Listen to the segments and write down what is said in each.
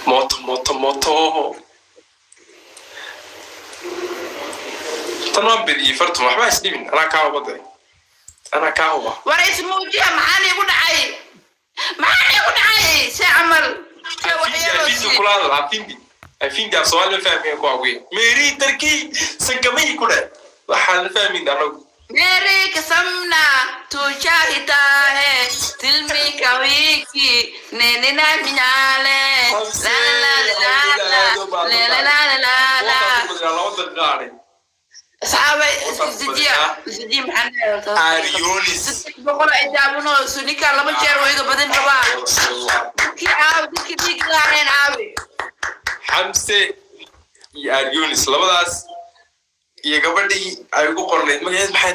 Mooto, mooto, mooto. Tan waan bediyey, Fartun. Waxba isdhibin, anaa kaa huba de, anaa kaa huba. War ismuujiya, maxaa niigu dhacay? Maxaa niigu dhacay? See camal see waxyeeloo Afindi siiyey. Kula hadal afindi, afindi. Af Soomaali ma fahmaya ku aguya. Meeri tarki sankamay ku dheh, waxaan la fahmin anagu. मेरी कसम ना तू चाहता है दिल में कभी की नैने ना मिनाले ला ला ला ला ला ला ला ला ला. Laba daqiiqo. Asxaabay, isdejiya, isdejiya. Maxaan Arionis. 300 ay daawanayso ninkaan laba jeer oo iga badan rabaa. Dadkii caawi, dadkii dhiig lahayn caawi. Xamse iyo Arionis, labadaas iyo gabadhii ay ugu qornayd magaceed maxay?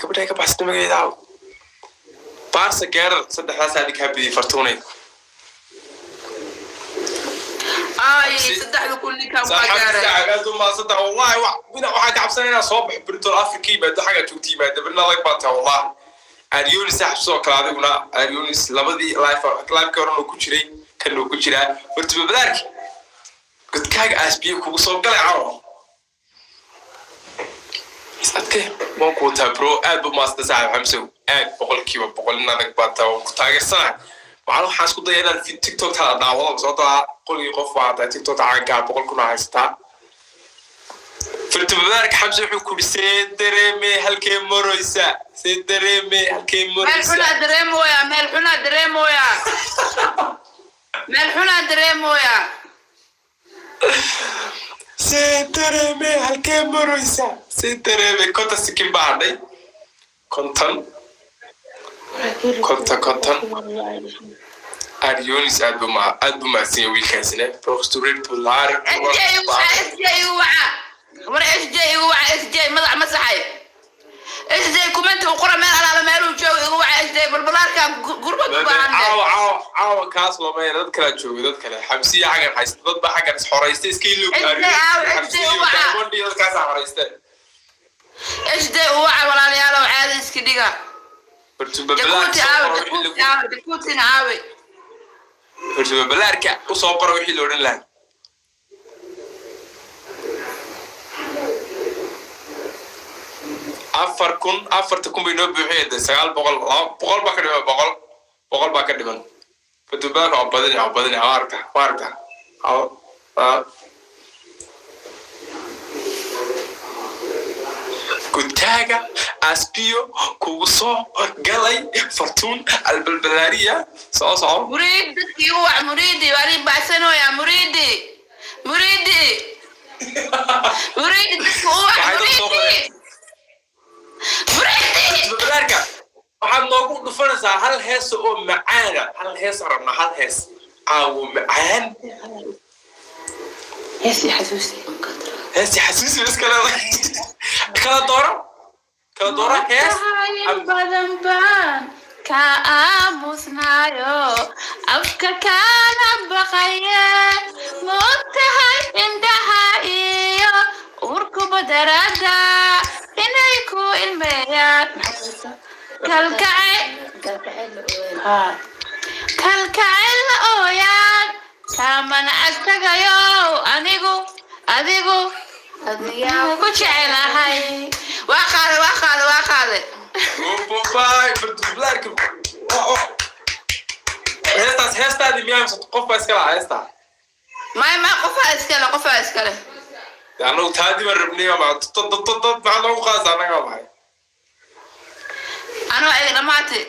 Gabadhii ay ka baxsatay magaceeda aaw, Barsa Geerar. Saddexdaas aadi kaa bidiyey, Fartuunay. Ay, 3000 ninkaan waa gaaray. Aad u maasanta wallahi. Waxaan ka cabsanay inaan soo baxo Britol Africa yimaado, xagga joogta yimaado berina. Adag baa tahay wallahi. Arionis saaxib, sidoo kale adiguna Arionis, labadii live, liveka horan uu ku jiray, kan uu ku jiraa. Horta babadaarki godkaaga aasbiye kugu soo galay caro. Is adkee, waan ku wataa bro. Aad bu maasanta saaxib Xamsow, aad 100% in adag baa tahay, waan ku taageersanahay. Waxaan isku daya inaan TikTok tada daawado, sababtoo ah qoligii qof baa tahay TikTok caankaa, 100,000 haysataa. Firtibadaarka Xamse wuxuu kuri: "See dareeme? Halkee maraysa? See dareeme? Halkee Meel maraysa?" xunaa dareemooya, meel xunaa dareemooya, meel xunaa dareemooya. See dareeme? Halkee maraysa? See dareeme? 50 sikin baa hadhay, 50, 50, 50. Arionis aad buu mahadsan yahay wiilkaasina. Proxtorate Bular. SJ igu waca, SJ igu waca. War SJ igu waca, SJ madax masaxay. SJ kumenta u qora, meel alaala meeluu joogo igu waca. SJ balbalaarka gurbad u baahan. Caawa, caawa, caawa kaas looma yeelo. Dad kalaa jooga, dad kale. Xamsiya xaggan haysta, dad baa xaggan isxoraysta, iska ilow. SJ caawa, SJ u waca. Diamond iyo dadkaasaa xorayste. SJ u waca, walaalayaalow, caadi iska dhiga. Jakuuti caawi, Jakuuti caawi, Jakuutina caawi. Hortubabalaarka usoo qora wixii la odhan lahaa. 4000, 4000 bay noo buuxiyeen de, 900, 200 baa ka dhiman, 100, 100 baa ka dhiman. Hortubabalaarka waa badin, waa badin. Waa aragta, waa aragta. Gudkaaga aspiyo kugu soo galay, Fartuun Albalbalaariya, soo soco. Muriid, dadki igu wac. Muriidi waa nin baxsanooya. Muriidi, muriidi, muriidi, dadka u wac. Waxay dad soo Muriidi, muriidi. Babalaarka waxaad noogu dhufanaysaa hal hees oo macaana. Hal hees aan rabnaa, hal hees caawo macaan. Heesi xasuusi. Heesi xasuusi iska leedahay. Kala dooro, kala dooro hees. In badan baan ka aamusnaayo, afka kaana baqaye. Moogtahay indhaha iyo urkuba darada inay ku ilmeeyaan. Kalkacayl la ooyaan, kaamana agtagayo anigu, adigu ku jecelahay. Waa qaaday, waa qaaday, waa qaaday. Bye, babalaarka heestaas, heestaadii miyaa mise qof baa iska lahaa heestaa? May, qofaa iskale, qofaa iskale. Anagu taadii baan rabnay. Ma dad dad dad maxaa noogu qaadaysa annaga? Waa maxay? Anoo iga dhamaatay.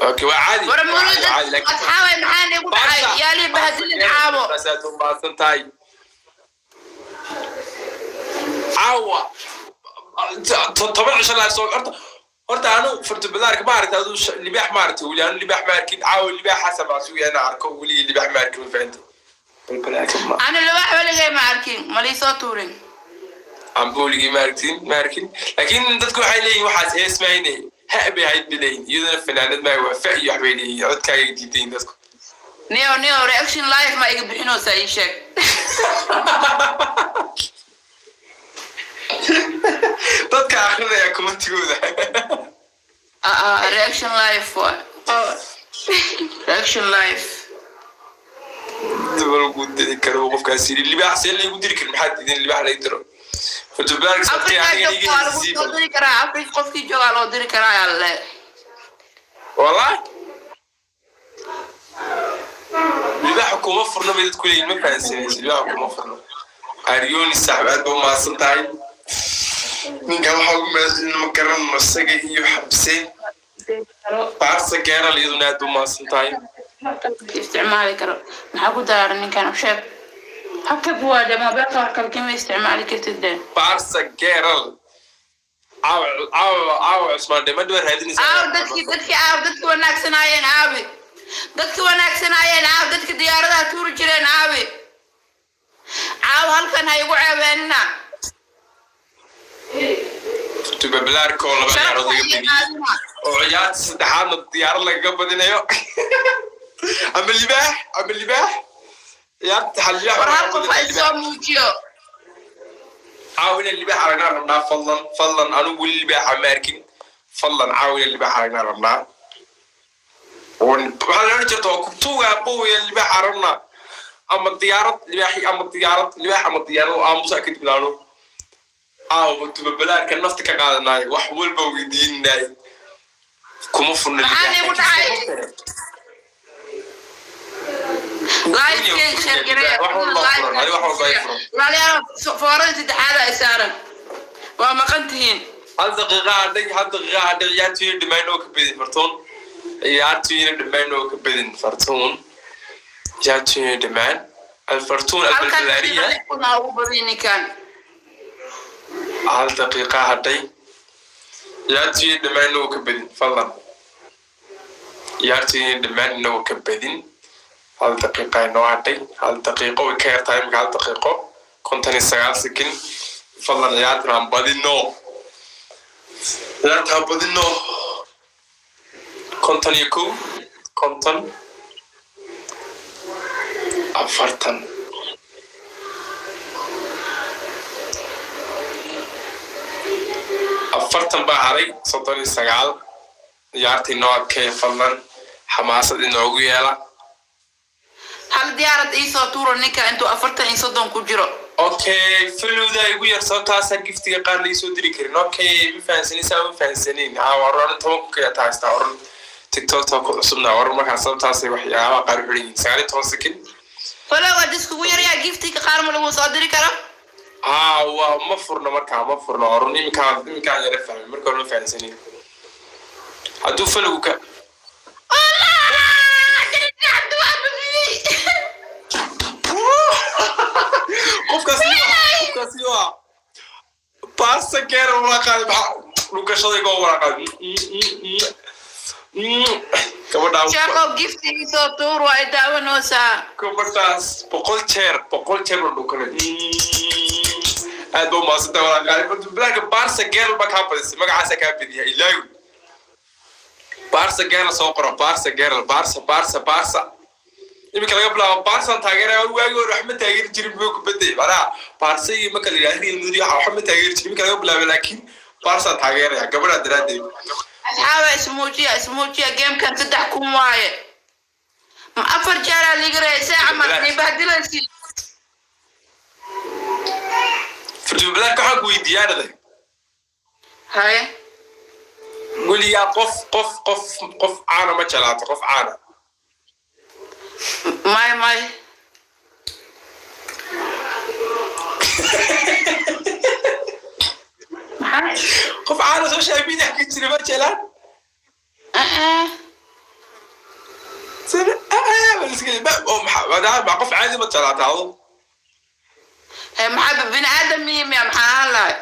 Okay, waa caadi. War Waa muluda. caadi, laakiin Asxaabay, maxaa nigu dhacay? Yaalii bahadilin caabo. Aad u mahadsan tahay. Caawa 10 cisho laa soo. Horta anu fartubadaarka ma aragta adu libaax ma aragta weli. Anu libaax ma arkin caawa. Libaaxaasa baan sugaya inaan arko. Weligii libaax ma arkin, ma fahantay? Balbalaarka ma Ani libax weligay ma arkin, maliisoo tuurin. Amba weligii ma arkin, ma arkin, laakiin dadku waxay leeyihin waxaas hees maayne, ha bay ahayd bay leeyihin. Iyadana fanaanad maayo, waa fa iyo wax bay leeyihin. Codkaaga diidayin dadku. Nio, nio, reaction live ma iga bixinoosaa? Ii sheeg. Dadka akrinaya commentigooda. Ah, reaction live waa reaction live. Daba lagu diri karo qofkaas yidhi libaax, see laygu diri karin? Maxaad diidin libaax lay diro? Futubaalka sabtay Afrika aniga iga joogta waa lagu hesiisiiba. soo diri karaa. Afrika qofkii joogaa loo diri karaa alle. Wallahi libaaxa kuma furno bay dadku leeyihin, ma fahansanaysa, libaaxa kuma furno. Aryoni saaxib, aad ba umahadsan tahay. Ninkan waxaa ugu mahadsan ma garan isaga iyo Xabse Baarsa Geeral, iyaduna aad ba umahadsan tahay. Isticmaali karo maxaa ku daaran ninkan? U sheeg hakab waa de mobeelka, wax kale kama isticmaali kartid de. Baarsa Geeral, caawa caawa caawa Cusmaan Dhimad baa raadinaysaa. Aaw dadkii, dadkii, aaw dadki wanaagsanaayeen, aawi dadki wanaagsanaayeen, aaw dadki diyaaradaha tuuri jireen, aawi caaw halkan ha igu ceebeenina. Tubablaarka oo laba ciyaarood Sharafta laga iyo badiyey qaadina. oo ciyaarta saddexaadna diyaarad lagaga badinayo ama libaax, ama libaax, ciyaarta saddexaad libaax War baa hal laga qof ha badinaya isoo libaax. muujiyo. Caawa inaan libaax aragnaa rabnaa. Fadlan, fadlan, anigu weli libaaxa ma arkin. Fadlan, caawa inaan libaax aragnaa rabnaa. Waxaa la odhan jirta waa kubtuuga abowya libaax arabna ama diyaarad libaaxi ama diyaarad libaax ama diyaarad oo aamusa kadib laano. Caawa tubabalaarka nafta ka qaadanaay, wax walba weydiinanaay, kuma furna. Maxaa libaax niigu dhacay? Live-keen share gareeya. Wax walba furan, adi wax walba ay furan. Walaalayaal, foorada saddexaad ay saaran waa maqan tihiin. Hal daqiiqa hadhay, hal daqiiqa hadhay. Ciyaartoyna dhammaan oo ka bedin Fartuun, ciyaartoyna dhammaan oo ka bedin Fartuun, ciyaartoyna dhammaan Alfartuun. Halkan Albaldalaariya. Kuna ugu badin ninkan. Hal daqiiqa hadhay, ciyaartoyna dhammaan oo ka bedin, fadlan, ciyaartoyna dhammaan inagoo ka bedin. Hal daqiiqa inoo hadhay, hal daqiiqo way ka yartahay imika, hal daqiiqo 59 sekin. Fadlan, ciyaartan aan badino, ciyaarta aan badino. 51, 50, 40. 40 baa haray, 39. Ciyaarta inoo adkeeya fadlan, xamaasad inoogu yeela. Hal diyaarad iisoo tuuro ninka intuu 40 iyo 30 ku jiro. Okay, falowda igu yar, sababtaasaa giftiga qaar laisoo diri karin. Okay, ma fahansanin, saa ma fahansanin. Ha waran 10,000 ka taa haystaa waran TikTok ku cusubna waran, markaa sababtaasay waxyaabaha qaar u xiran yihiin. 19 second. Falow waa iskugu yaryaa, giftiga qaar ma lagu soo diri karo. Ha, waa ma furno markaa, ma furno orun. Iminkaan iminkaan yara fahmay, marka hore ma fahansanin hadduu falowgu ka Allah! Cabdi waa badiyey. Qofkaasi waa, qofkaasi waa Barca Geera wala qaaday. Maxaa dhukashaday goo wala qaaday gabadhaa? Sheekow, gifti iisoo tuur, waa i daawanoosaa. Gabadhaas 100 jeer, 100 jeer baan dhukanay. Aad baa umahadsantahay walaa qaali. Bilaaga Barca Girl ba kaa badisay, magacaasa kaa badiya ilaawi. Barca Girl soo qoro, Barca Girl, Barca, Barca, Barca. Iminka laga bilaabo Barcan taageeraya. Waagi hore wax ma taageeri jirin buu kubadday macnaha Barca iyo marka la yidhahdo Real Madrid waxa ma taageeri jirin. Iminka laga bilaabo laakiin Barca taageeraya gabadha daraaddeed. Asxaaba, ismuujiya, ismuujiya. Gamekan 3000 waaye, ma afar jeeraa liiga reeyay camal nibahdilaysi. Furtubalaarka waxaan ku weydiiyaa dhaday. Haye. Weligaa qof qof qof qof caana ma jeclaato, qof caana? May, may. Maxaa? Qof caana social media ka jira ma jeclaan? Ah. Sida ma qof caadi ma jeclaata adu? Hee, maxaa bini aadam miya? Maxaa ahaan lahay?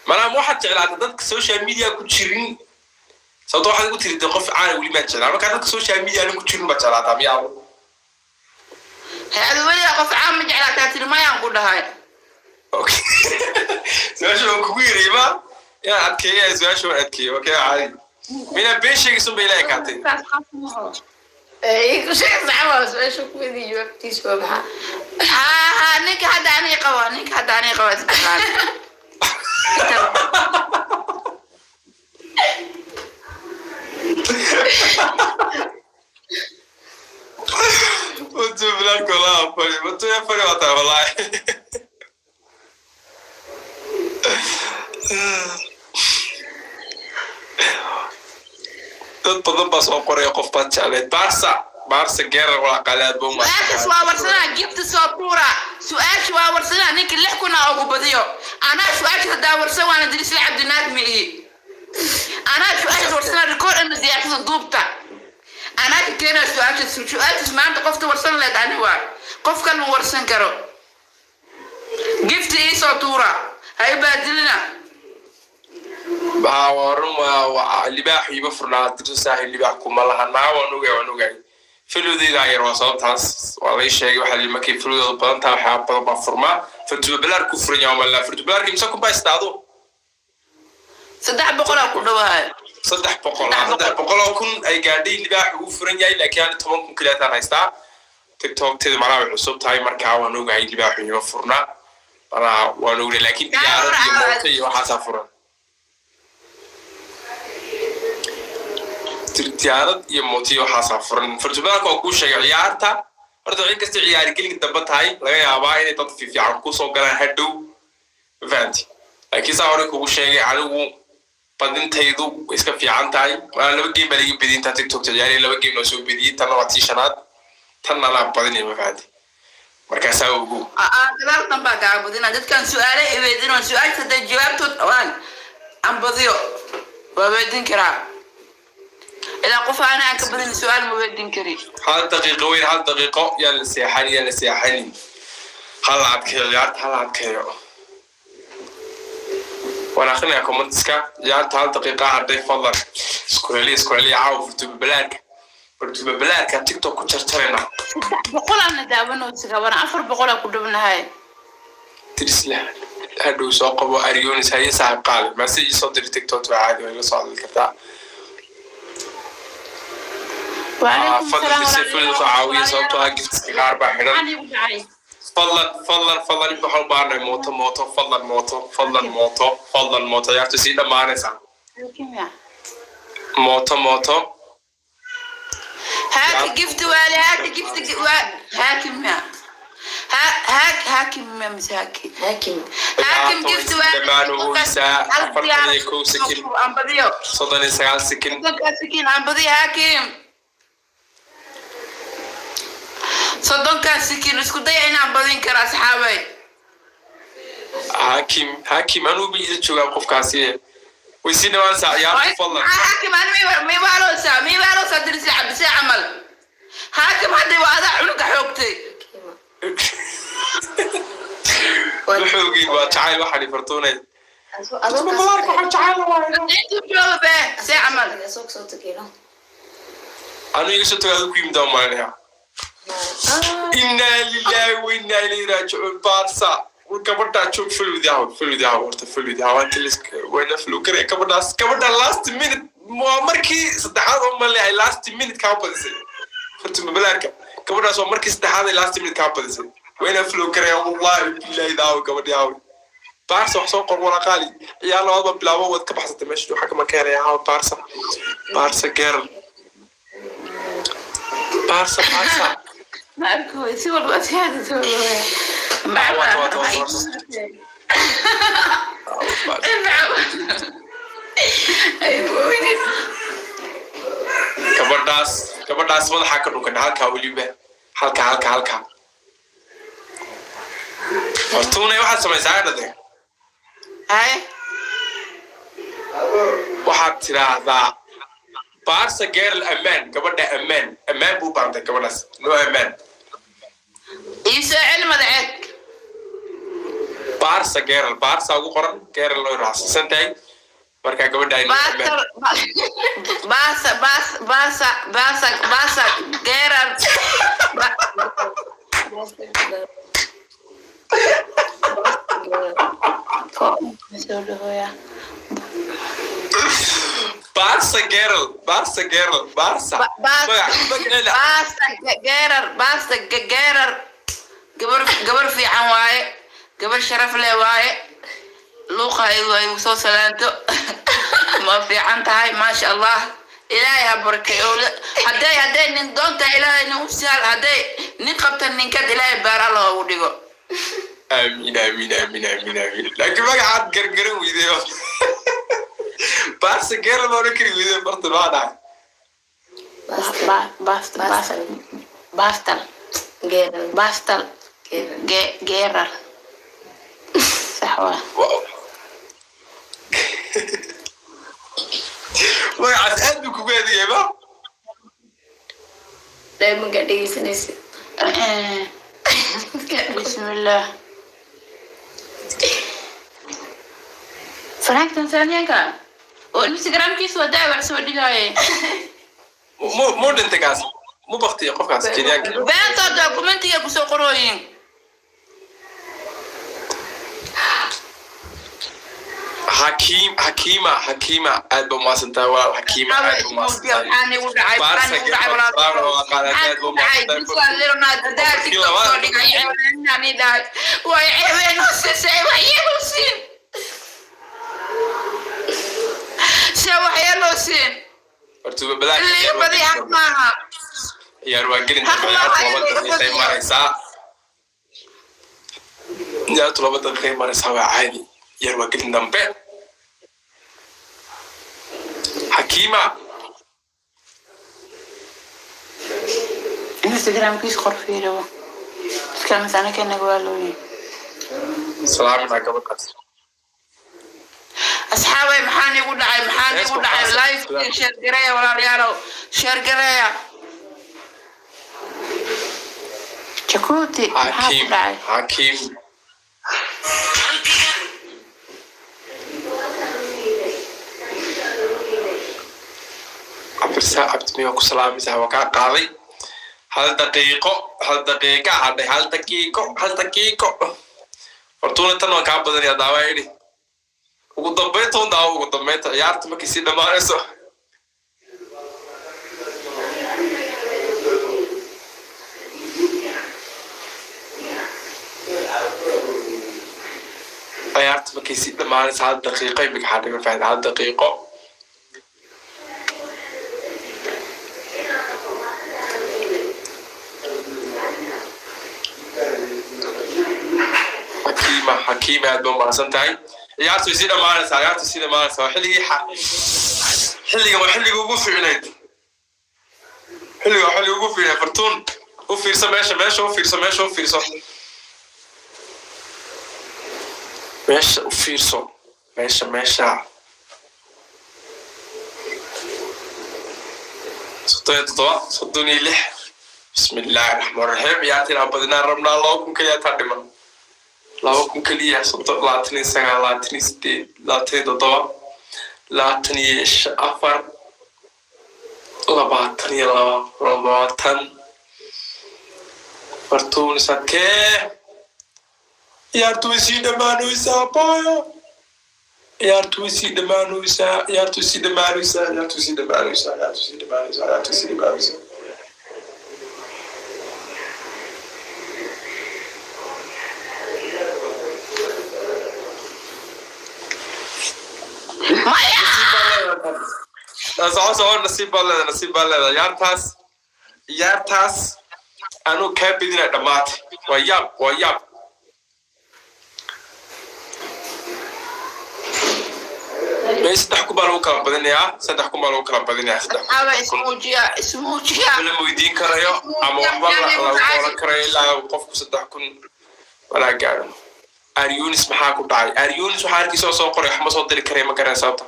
Manaa waxaad jeclaata dadka social media ku jirin? Sababto waxaad ugu tiri de qof caana weli maan jeclaa, markaa dadka social media anan ku jirin baad jeclaataa miyaa adu? Hee, adu weligaa qof caan ma jeclaataa tiri, mayaan ku dhahay. Okay, su-aasha waan kugu yiri ma inaan adkeeya, su-aasha waan adkeeyey. Okay, caadi mina been sheegaysun bay ila ekaatay. Ha ha, ninka hadda anii qaba, ninka hadda anii qaba isdhaqaan. Fartuun bilaarka, wallahi fari. Fartuun fari waa tahay, wallahi. Dad badan baa soo qoraya, qof baad jecleed. Barsa, Barsa Geerar, walaa qaali, aad baa u Su-aashaas waa warsanaa, gifta soo tuura. Su-aasha waa warsanaa, ninka 6,000 aa ugu badiyo. Anaa su-aasha hadaa warsan waana Dirisle Cabdinaag mi'i. Anaa su-aashaas warsanaa, record ana diyaarsada duubta. Anaa ka keenaa su-aashaas. Su-aashaas maanta qofta warsan leed ani waa, qof kale ma warsan karo. Gifta iisoo tuura, ha i baadilina. Haa, waa run, waa libaax iima furnaa dirto saaxib, libaax kuma laha naa. Waan ogahay, waan ogahay. Followdeeda yar waa sababtaas, waa lay sheegay. Waxaa li markay followdeedu badan tahay, waxyaaba badan baa furmaa. Fartuba ku furan yahay malaa. Fartuba imse kun baa istaado? 300 aa ku dhawahay. 300. 300. 300,000 ay gaadhay, libaax ugu furan yahay, laakiin ani 10,000 keliyataan haystaa. Tiktokteedu macnaha way cusub tahay, markaa waan ogahay libaaxu ima furna, macnaha waan ogahay, laakiin diyaarad iyo mooto iyo waxaasaa furan. Diyaarad iyo mooto iyo waxaasaa furan. Fartubaanka waa kuu sheegay ciyaarta horta, in kasta ciyaari gelinka dambe tahay, laga yaabaa inay dad fiifiican kusoo galaan hadhow, ma fahanti? Laakiin saa hore kugu sheegay, anigu badintaydu way iska fiican tahay. Waa laba game baa laga bediyay intaa TikTok ciyaariya, laba game noo soo bediyey, tanna waa tii shanaad, tanna laa badinay, ma fahanti? Markaasaa ogow. Gadaal danbaa kaa badina. Dadkan su-aale i weydin, su-aasha hadday jawaabtood dhawaan aan badiyo, waa weydin karaa. Ilaa qof ana aan ka badin su-aal ma weydin kari. Hal daqiiqo weyn, hal daqiiqo. Yaan la seexanin, yaan la seexanin. Hala adkeeyo ciyaarta, hala adkeeyo. Waan akhrinayaa commentska. Ciyaarta hal daqiiqa hadhay, fadlan isku celiya, isku celiya. Caawa furtuba balaarka, furtuba balaarka TikTok ku jarjarayna. 300aana daawanaysa gaban, 400aa ku dhownahay. Dirisle hadhow soo qabo. Arionis, haye saaxiib qaali, message soo diri. TikTok waa caadi, waa ila soo hadli kartaa. Waalaikum Fadlan salaam. Dirisle fulida soo caawiya, sababtoo ah giftska qaar baa xidhan. Maxaan igu dhacay? Fadlan, fadlan, fadlan, inta waxaan u baahannahay mooto, mooto, fadlan, mooto, fadlan, mooto, fadlan, mooto. Ciyaartu sii dhammaanaysaa. Mooto, mooto. Haaki gifti waali, haaki gifti waa haakim ya haak haakim ya mise haaki? Hakim. Haakim gifti waali. Dhammaan uhuysaa 41 sekin. Aan badiyo. 39 sekin. 30-kaa sekin aan badiyo. Haakim, 30-kaa sekin isku daya inaan badin karo, asxaabay. Hakim, hakim, anuu ba ila joogaa qofkaasi, way sii dhammaanaysaa ciyaartu, fadlan. Haakim, ani miibaaloosaa, miibaaloosaa dirisi cabdisee camal. Haakim, hadda waa adaa cunuga xoogtay. Waxoogii waa jacayl, waxaan fartuunay. Intuu jooga be see camal. Anuu iga soo tago, adigu ku yimid aan malinaya. Innaa lilaahi wa innaa ilayhi raajicuun. Barsa gabadhaa joog, fulwidi haw, fulwidi haw, horta fulwidi haw, wayna flow karaya gabadhaas. Gabadha last minute waa markii saddexaad oo maleeyahay last minute kaa badisay. Horta mabalaarka gabadhaas waa markii saddexaad ay last minute kaa badisay, wayna flow karaya, wallahi billahi. Daawo gabadhii, haw Barsa, wax soo qor walaqaali. Ciyaar labaad baa bilaabo, waad ka baxsatay meesha, waxa kama keenaya. Haw Barsa, Barsa girl, Barsa, Barsa. Ma arko, si walba adkaada. Wato, wato, wato. Gabadhaas, gabadhaas madaxaa ka dhunkadha halkaa, weliba halka, halka, halka. Fortuna, waxaad samaysaa dhade. Hay. Waxaad tiraahdaa Barsa girl ammaan gabadha, ammaan, ammaan buu baantay gabadhaas, no ammaan. Iisoo celi madaceed. Barsa girl, Barsa ugu qoran, girl loo raacsan tahay, marka gabadha ay ammaan. Baasa, baasa, baasa, baasa, baasa geerar. Barsa girl, Barsa girl, Barsa magac magaceeda. Baasa geerar, baasa geerar, gabar, gabar fiican waaye, gabar sharaf leh waaye. Luuqa ay soo salaanto, ma fiican tahay, maasha Allah, Ilaahay ha barakeeyo. Hadday nin doonta, Ilaahay nin u sahal. Hadday Nin qabta ninkad Ilaahay baar Alla ugu dhigo. Aamin, aamin, aamin, aamin, aamin. Laakiin magacaad gargaran weyday, Barsa Girl ma oran kari weyday. Bartan waa dhacay. Bastal, bastal. Geeral. Bastal. Geeral. Geerar, sax waa. Wow. Magacaas aad buu kugu adigay ma. Diamondka dhegeysanaysid. Bismillah, fanaanka Tanzanianka oo Instagramkiisa waa daawac soo dhigaaye. Mu dhintay kaas? Mu baktiya qofkaas Kenyaanka? Beenta documentiga kusoo qorooyin. Hakiim, Hakiima, Hakiima, aad ba umahadsantahay walaal. Hakiima, aad ba umahadsantahay. Maxaa igu dhacay? Maxaa igu dhacay, walaal? Maxaa igu dhacay? Biswaa Leonard hadaa TikTok soo dhigay, ceebeenani dhahay, way ceebeen hoosisay, waxyeelosiin se waxyeelosiin. Horta balaa. In laga badiyo xaq maaha. Ciyaar waa gelin Xaq dambe. maaha Ciyaartu in 2 laga daqiiqay badiyo. maraysaa. Ciyaartu 2 daqiiqay maraysaa, waa caadi. Ciyaar waa gelin dambe. Hakiima. Instagramkiis qor, fiiriwo iskamas anakanaga waa looyi. Salaamina gabadhaas. Asxaabay, maxaan igu dhacay? Maxaan igu dhacay? Live share gareeya, walaalayaalow, share gareeya. Jakuuti, maxaa ku Hakiim. dhacay? Hakiim. Cabdirsaa Cabdimiya ku salaamaysaa, waa kaa qaaday. Hal daqiiqo, hal daqiiqa hadhay, hal daqiiqo, hal daqiiqo. Fortuna, tan waan kaa badanaya. Daawaa idhi ugu dambaynta un daawo, ugu dambaynta ciyaarta markay sii dhammaanayso. Ciyaarta markay sii dhammaanayso hal daqiiqo imika hadhay, ma fahamtay? Hal daqiiqo. Xakiima, Xakiima, aad ba umahadsan tahay. Ciyaartu way sii dhammaanaysaa, ciyaartu way sii dhammaanaysaa. Waa xilligii xilligan waa xilligii ugu fiicnayd. Xilliga waa xilligii ugu fiicnayd. Fartuun, u fiirso meesha, meesha u fiirso, meesha u fiirso, meesha u fiirso, meesha, meesha. 37, 36. Bismi illaahi raxmaan raxiim. Ciyaarta inaan badinaan rabnaa. 2000 keliya taa dhiman, 2000 keliya. 30, 29, 28, 27, 24, 22, 20. Fartuun sakee, ciyaartu way sii dhammaanaysaa, boyo. Ciyaartu way sii dhammaanaysaa, ciyaartu way sii dhammaanaysaa, ciyaartu way sii dhammaanaysaa, ciyaartu way sii dhammaanaysaa, ciyaartu way sii dhammaanaysaa. Maya. Soco, soco. Nasiib baa leedahay, nasiib baa leedahay. Ciyaartaas, ciyaartaas anuu kaa bedinaa dhammaatay. Waa yaab, waa yaab. May 3000 baa lagu kala badinayaa, 3000 baa lagu kala badinayaa, 3000. Asxaaba, 3000. Ismuujiya, ismuujiya. Lama weydiin karayo ama waxba lagu oran karayo ilaa qofku 3000 walaa gaadho. Aryunis, maxaa ku dhacay? Aryunis waxaa arkaysa oo soo qoray, waxma soo diri karaya, ma garan sababta.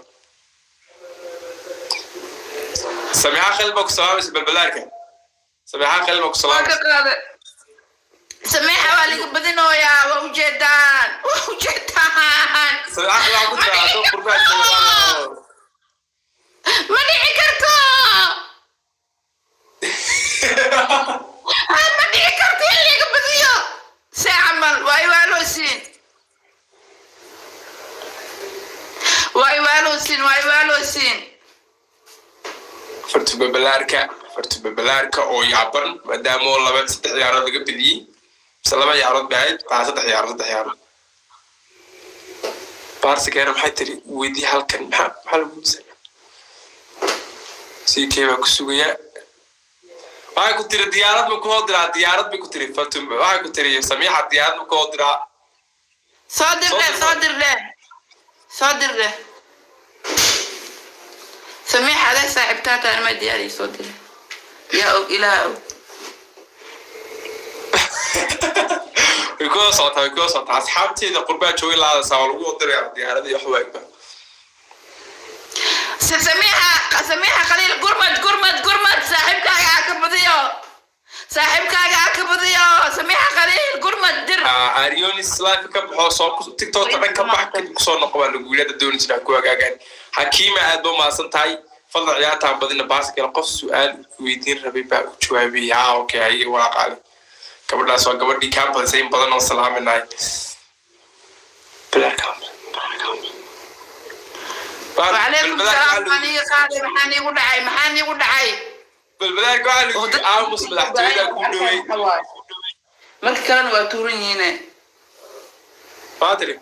Samiixa Khayl baa ku salaamaysa, balbalaarka. Samiixa Khayl baa ku Waa ka salaamaysa. qaaday. Sameexa, waa laga badinooyaa, waa ujeedaan, waa ujeedaan. Samiixa Khayl waxaa ku Ma jira dhici adoo qurbaa karto, ma dhici karto. Ha, ma dhici karto in laga badiyo. See camal waa iwaaloosin, waa iwaaloosin, waa iwaaloosin. Fartuba balaarka, fartuba balaarka oo yaaban maadaama oo laba saddex ciyaarood laga bediyey, mise laba ciyaarood bay ahayd. Aa, saddex ciyaarood, saddex ciyaarood. Barsigeena maxay tiri? Weydii halkan, maxaa lagu weydiisanaa? CK baa ku sugaya. Waxay ku tiri diyaarad ma kusoo diraa? Diyaarad bay ku tiri Fatum. Waxay ku tiri Samiixa, diyaarad ma kusoo diraa? Soo dirdhe, soo dirdhe, soo dirdhe. Samiix, aday saaxiibtaa taan ma diyaariy? Soo dire, yaa og, ilaah og. Way kula socotaa, way kula socotaa. Asxaabteeda qurbaa joogay laadaysaa, waa lagu dirayaa diyaarada iyo wax waagba. Samiixa, Samiixa Khaliil, gurmad, gurmad, gurmad! Saaxiibkaaga ha ka badiyo, saaxiibkaaga ha ka badiyo. Samiixa Khaliil, gurmad dir. Arionis, live ka baxo, soo TikTokta dhan ka bax, kadib kusoo noqo baa lagu yidhi. Doonaysa ku hagaagaan. Xakiima, aad ba umahadsan tahay. Fadlan ciyaartaan badina. Baaskala qof su-aal weydiin rabay baa u jawaabay. Ha, okay, haye, waa qaali. Gabadhaas waa gabadhii kaa badisay in badan oo salaaminahay. Wacalaykum salaam. Maxaan iiga qaaday? Maxaan iigu dhacay? Maxaan iigu dhacay? Balbalaarka waxaa lagu yidhi aamus, madaxtooyada ku dhawey. Marka kalena waa tuuran yihiine. Maatiri.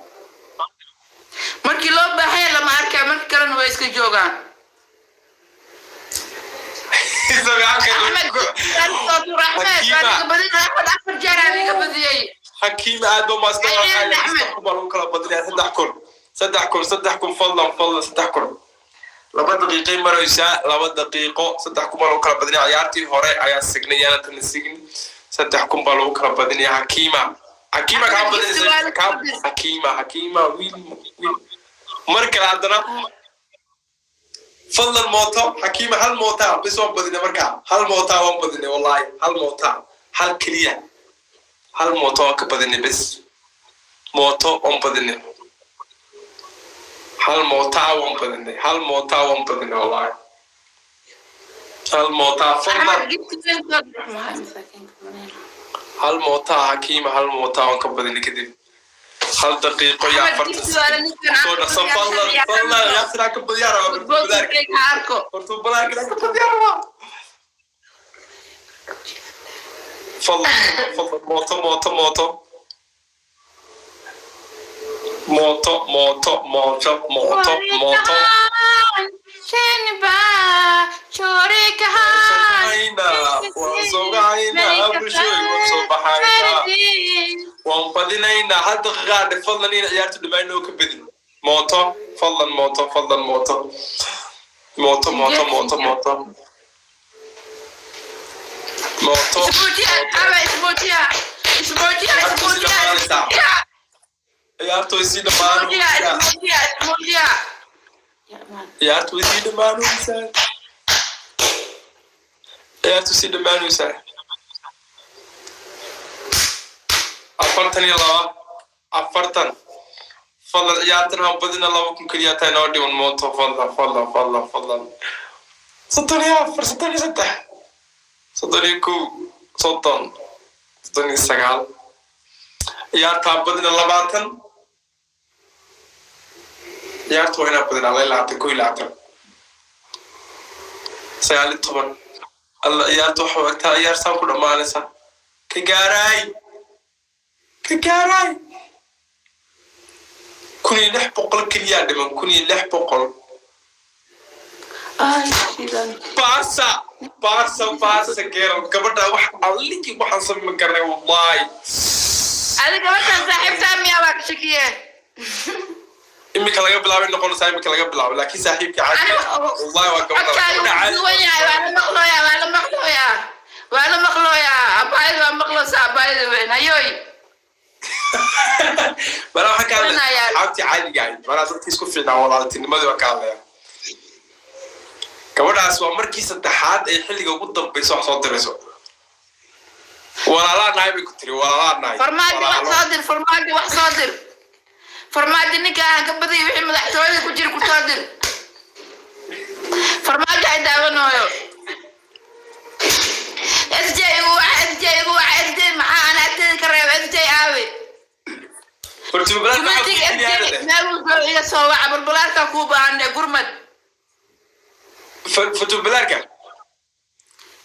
Markii loo baahanya lama arkaya, marka kalena waa iska joogaan. Axmed soo tuur. Axmed waa niga badin. Axmed afar jeer aa niga badiyey. Xakiim, aad ba maastan. Baa lagu kala badinaya 3000, 3000, 3000. Fadlan, fadlan, 3000. 2 daqiiqay maraysaa, 2 daqiiqo. 3000 baa lagu kala badinaya. Ciyaartii hore ayaa signay, yaana tana sigin. 3000 baa lagu kala badinaya. Xakiima, Xakiima kaa badinaysa. Xakiima, Xakiima, wiil, wiil. Mar kale haddana, fadlan, mooto. Xakiima, hal mootaa bis waan badinay. Markaa hal mootaa waan badinay, wallahi hal mootaa, hal keliya, hal mooto waan ka badinay bes. Mooto waan badinay, hal mootaa waan badinay, hal mootaa waan badinay, wallahi hal mootaa. Fadlan, hal mootaa. Xakiima, hal mootaa waan ka badinay. Kadib hal daqiiqo iyo 40 soo dhaqso, fadlan, fadlan. Yaasiraa ka badiyaa rabaa badaarka. Hortuu badaarka ka badiyaa rabaa. Fadlan, fadlan, mooto, mooto, mooto, mooto, mooto, mooto, mooto, mooto. Waan soo baxaynaa, bulshooy, waan soo baxaynaa, waan badinaynaa. Hal daqiiqaa dhe, fadlan, in ciyaartu dhammaan noo ka badin. Mooto, fadlan, mooto, fadlan, mooto, mooto, mooto, mooto, mooto, mooto. Ciyaartu way sii dhammaanaysaa, ciyaartu way sii dhammaanaysaa, ciyaartu sii dhammaanaysaa. 42, 40. Fadlan, ciyaartan haan badina. 2000 keliya taa inoo dhiman. Mooto, fadlan, fadlan, fadlan, fadlan. 34, 33, 31, 30, 39. Ciyaartaa badina. 20. Ciyaartu waa inaa badinaa. 22, 21, 19. Alla, ciyaartu waxa egtaa ciyaartaan ku dhammaanaysaa. Ka gaaraay, ka gaaraay. 1600 keliyaa dhiman, 1600. Barsa, Barsa, Barsa geeral. Gabadha wax alligii waxaan samayn karnay, wallahi. Adiga markaan saaxiibtaa miyaa? Waa ka shakiye. Imika laga bilaabay noqonaysaa, imika laga bilaabo, laakiin saaxiibka caadi, wallahi, waa gabadha. Codkaaga wuu duwan yahay. Waa la maqlooyaa, waa la maqlooyaa, waa la maqlooyaa. Abaayada waa maqloosaa, abaayada weyn hayoy. Mana waxaan ka hadlaya asxaabtii caadiga ahayd, manaa dadkii isku fiicnaa, walaaltinimadii waan ka hadlaya. Gabadhaas waa markii saddexaad ay xilliga ugu dambaysa wax soo dirayso. Walaalaa nahay bay ku tiri, walaalaa nahay. Farmaajo, wax soo dir. Farmaajo, wax soo dir. Farmaajo, ninka aan ka badayay wixii madaxtooyada ku jira ku soo dir. Farmaajo ay daawanooyo. SJ igu waca, SJ igu waca. SJ, maxaa aan agteeda ka reeba? SJ aawe? Gurmadig SJ meel wuxuu iga soo waca. Balbalaarkaa kuu baahanee, gurmad. Futubalaarka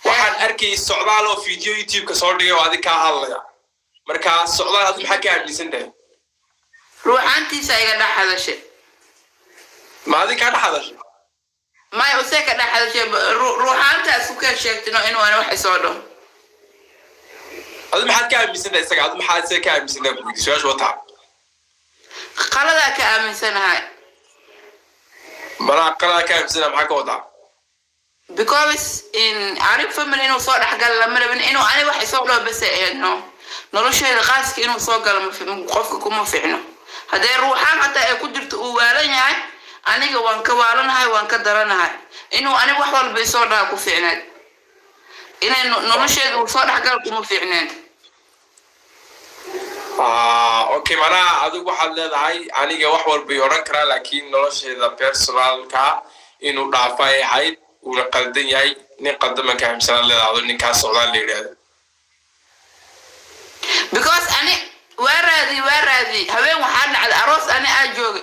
waxaan arkayay Socdaal oo video YouTube-ka soo dhigay oo adig kaa hadlaya. Marka Socdaal, adi maxaa ka aaminsan tahay? Ruuxaantiisa iga dhex hadashay. Ma adig kaa dhex hadashay? Maya, usee ka dhex hadashay ruuxaanta isku keen sheegtino inuu ana wax isoo dhaho. Adu maxaad ka aaminsantahay isaga? Adu maxaad isaga ka aaminsantahay ku weydiiy su-aasha wataa. Qaladaa ka aaminsanahay. Manaa qaladaa ka aaminsanahay maxaa ka wadaa? Because in arrin family inuu soo dhexgalo lama rabin, inuu ani wax isoo dhaho bas ay ahayd. No, nolosheeda qaaska inuu soo galo qofka kuma fiicno. Haddee ruuxaan xataa ay ku jirto uu waalan yahay, aniga waan ka waalanahay, waan ka daranahay. Inuu ani wax walba isoo dhaha ku fiicneed, inay nolosheeda uu soo dhexgalo kuma fiicneen. Ah, okay. Macnaha adigu waxaad leedahay aniga wax walba i odhan karaa, laakiin nolosheeda personalka inuu dhaafa ay ahayd, uuna qaldan yahay, nin qaldaman ka aaminsanaan leedahay adu ninkaas socdaan la yidhaahdo. Because ani waa raadi, waa raadi. Habeen waxaa dhacday aroos ani aa joogay,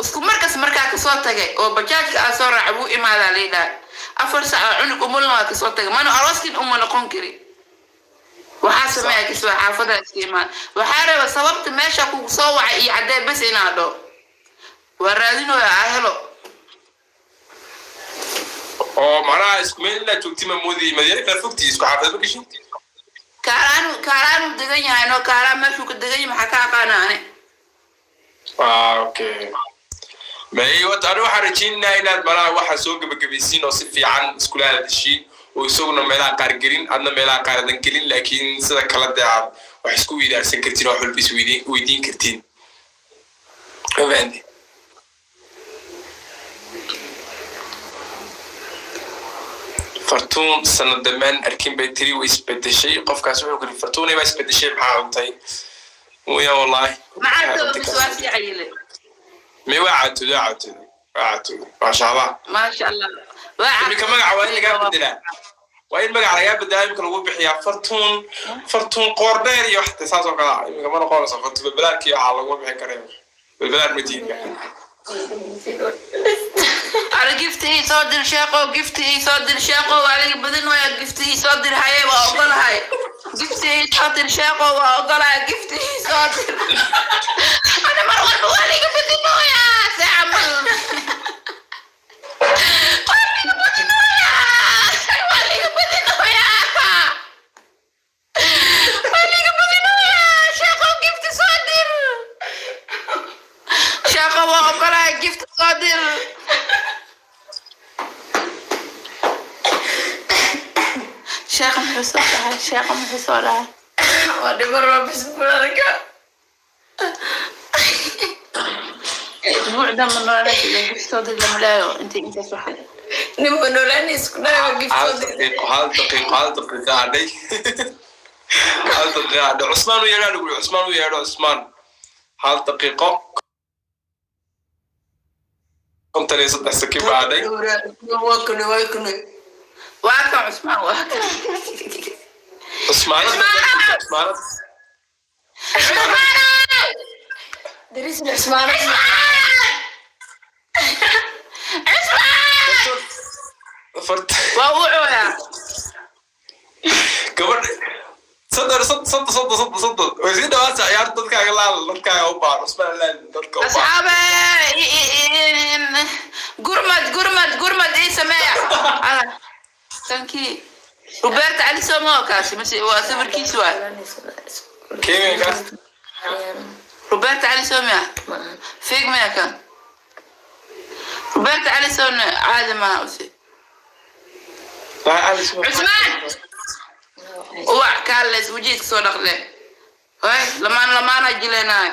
isku markas markaa kasoo tagay oo bajaajka aa soo raacay wuu imaadaa liidhaa. 4 sac oo cunug umulna waa kasoo tagay, mana arooskin uma noqon kari. Waxaa sameeya kasoo xaafada iska imaan. Waxaa raba sababta meesha kugu soo wacay iyo caddee bes inaa dho waa raadinooya aa helo. Oo macnaha isku meel inaad joogti ma moodi? Madiina kala fogtii, isku xaafad ma gashin? Kaaraan, kaaraanuu degan yahay. No, kaaraan meeshuu ka degan yahay maxaa ka aqaana ani? Ah, okay. May wata, ani waxaan rajaynayaa inaad malaha waxaa soo gebagabaysiin oo si fiican iskula hadashiin, oo isaguna meelaha qaar gelin, adna meelaha qaar adan gelin, laakiin sida kala dee aad wax isku weydaarsan kartiin oo wax walba isweydiin weydiin kartiin. Ma fahanti? Fartuun sanad dhamaan arkin bay tiri, way isbedeshay. Qofkaas wuxuu kiri Fartuunay baa isbedeshay, maxaa cuntay muya wallahi? Maxaa mise waa sii cayile? May, waa caatooday, waa caatooday, waa caatooday, maasha Allah. Maasha Allah, waa. Iminka magaca waa in lagaa bedelaa, waa in magaca lagaa bedelaa. Iminka lagu bixiyaa Fartuun, Fartuun qoordheer iyo wax saas oo kale ah. Iminka ma noqonayso Fartuun belbelaarkii, waxaa lagu bixin karaya belbelaar matiinka. Ala, gifti ii soo dir sheeqow, gifti ii soo dir sheeqow. Adiga badan waya, gifti ii soo dir. Haye, waa ogolahay, gifti ii soo dir sheeqow, waa ogolahay, gifti ii soo dir. Ana mar walba waa liga badinooya, see camal waa liga badinooya, waa liga badinooya, waa liga badinooya. Sheeqow, gifti soo dir sheeqow, waa ogolahay, gifti soo dir. Sheekha muxuu soo dhahay? Sheekha muxuu soo dhahay? Waa dhiman waa bisbuulanka. Isbuuc damba noolaanaysa gifti soo dir lama leeyo intay intaas waxay. Ninba noolaan isku dhahay waa Hal giftooda. daqiiqo, hal daqiiqo, hal daqiiqo hadhay, hal daqiiqo hadhay. Cusmaan u yeedhaa lagu yidhi, Cusmaan u yeedho. Cusmaan, hal daqiiqo 53 sakin baa hadhay. Waa kune, waa kune. Waa kan Cusmaan, waa kan. Cusmaanad. Cusmaan! Cusmaanad. Cusmaan! Darisna Cusmaan. Cusmaan! Fart. Waa uu cooyaa. Gabadh 30, 30, 30, 30, 30 way sii dhawaata ciyaarta. Dadkaaga laal, dadkaaga u baahan Cusmaan laal, dadka u baahan. Asxaabe, gurmad, gurmad, gurmad ii sameeya. Ala kankii Roberto Cali Somo kaasi mase waa sawirkiisi waay. Keegankaas. Roberto Cali Somo fiig maya kan Roberto Cali Somo caadi maaha use. Cusmaan uwac kaales wajiidka soo dhaqle way lamaan lamaana jileenaay.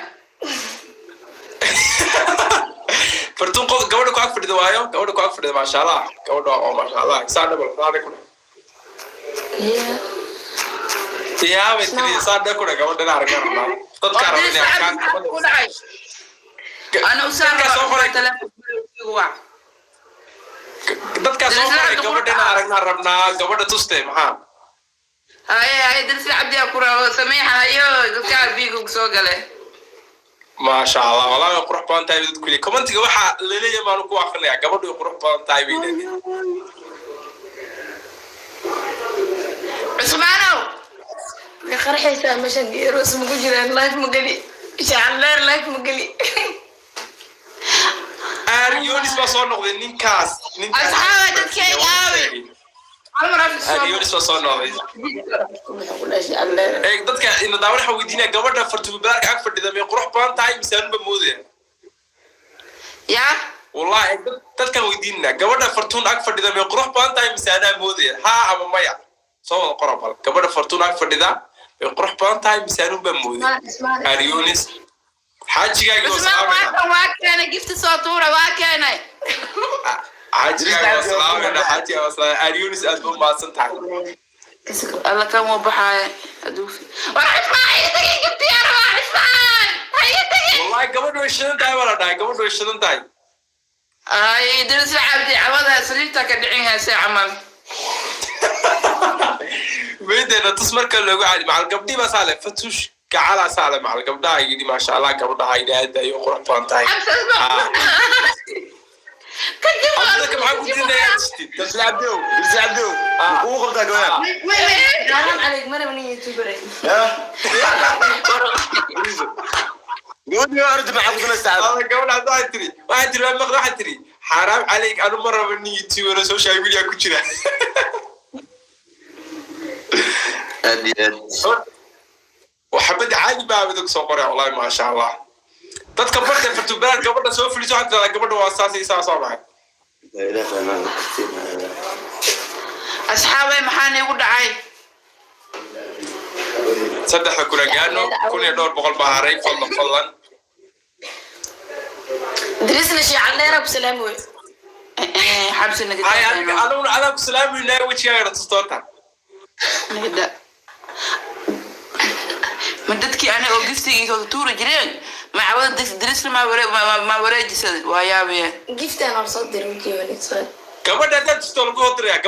Fartuun, qof gabadha ku ag fadhida waayo, gabadha ku ag fadhida, maasha Allah, gabadha oo maasha Allah saa dhabal saa ku tiyaabay tiri saa dhe ku gabadha ina arkaan rabnaa, dadkaa raba inay arkaan. Ku dhacay ana usaan. Dadkaa soo qoray. Telefonka wac. Dadkaa soo qoray gabadha ina aragnaa rabnaa, gabadha tuste maxaa? Haye, haye, Dirsla Cabdiyaa ku rabo samiixa. Hayo, dadkaa biiga soo gale. Maasha Allah, wallahi way qurux badan tahay dadku leeyahay. Commentiga waxaa laleeyahay baanu ku akrinayaa, gabadhu way qurux badan tahay bay leeyihiin. Cusmaanow. Way qarxaysaa meeshan, geeroos ma ku jiraan, life ma geli, shacableer life ma geli. Aryonis baa soo noqday ninkaas, ninkaas. Asxaaba, dadkayga aawi. Aryonis baa soo noqday. Ee dadka ina daawan waxaan weydiinaya, gabadha Fartumo Balaarka ag fadhida may qurux badan tahay mise anba moodaya? Ya. Wallahi dadkan weydiinana, gabadha Fartuun ag fadhida may qurux badan tahay mise anaa moodaya? Haa ama maya soo wada qora. Bal gabadha Fartuun ag fadhida may qurux badan tahay mise anunbaa moodaya? Aryonis, xaajigaagi waa Cusmaan. salaamayna. Waa kan, waa keenay gifti, soo tuura, waa keenay. Xaajigaagi waa salaamayna, xaajigaagi waa salaamay. Aryonis, aad ba umahadsan tahay. Alla, kan wuu baxaaya haduu. War Cusmaan, ha iga tagin, gifti yaa rabaa. Cusmaan, ha iga tagin. Wallahi gabadhu way shidan tahay baa la dhahay, gabadhu way shidan tahay. Ay, Dirisla Cabdi, cawada sariirta ka dhicin hayse camal. Weydeena tus marka loogu cali macal gabdhii baa saale Fatuush gacalaa saale macal gabdhaha yidhi, maasha Allah, gabdhaha yidhi aad ayay qurux badan tahay. Dadka maxaa ku diidaya tistid? Dirsi Cabdiow, Dirsi Cabdiow, kugu qabtaa gabadha. Xaaraan calayk, maraba nin YouTuber eh. Ya Dirsi. Gabadhii waa ordi, maxaa ku samaystaa? Alla, gabadha hadda waxay tiri waa maqli, waxay tiri, "Xaaraam calayk, anu ma rabo nin YouTuber oo social media ku jira." Aad iyo aad. Waxabad caadi baa midog soo qoray, wallahi maasha Allah. Dadka barta Fartubaar gabadha soo fuliso, waxaa tirahdaa gabadha waa saas iyo saas, waa maxay? La ilaha illa Allah. Asxaabay, maxaa igu dhacay? Saddexda kuna gaano, kun iyo dhowr boqol baa haray. Fadlan, fadlan. Dirisna shiican dheera ku salaami wey. Xabsi. Hay adiga aniguna adaa ku salaamayna, wejigaaga tustoorta. Nagada ma dadkii ani oo giftigii soo tuuri jireen ma cawada dirisna ma wareejisada, waa yaabaya. Giftaan aan soo diray wejigii. Gabadha haddaad tusto lagu hodiraya.